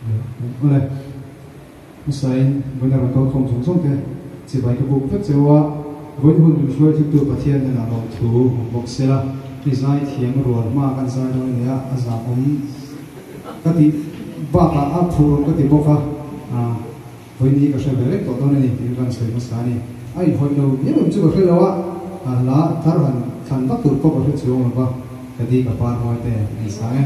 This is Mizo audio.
Awle, hmasain vawiin a rawn kal khawm zawng zawng te chibai ka buk vek cheu a, vawiin hun min hruai thiltu Pathian hnenah lawmthu awm bawk sela, hei zai thiam rual hma kan zai dawn ania a zah awm ka tih bakah a phur awm ka ti bawk a, vawiin hi ka hre ve reng tawh dawn a ni tih ka han sawi hmasa a ni. A inhawih lo viau em chu ka hre lo a, a hla thar han thlan vak tur pawh ka hre chuang lo va, ka di ka par mawi te a insang e.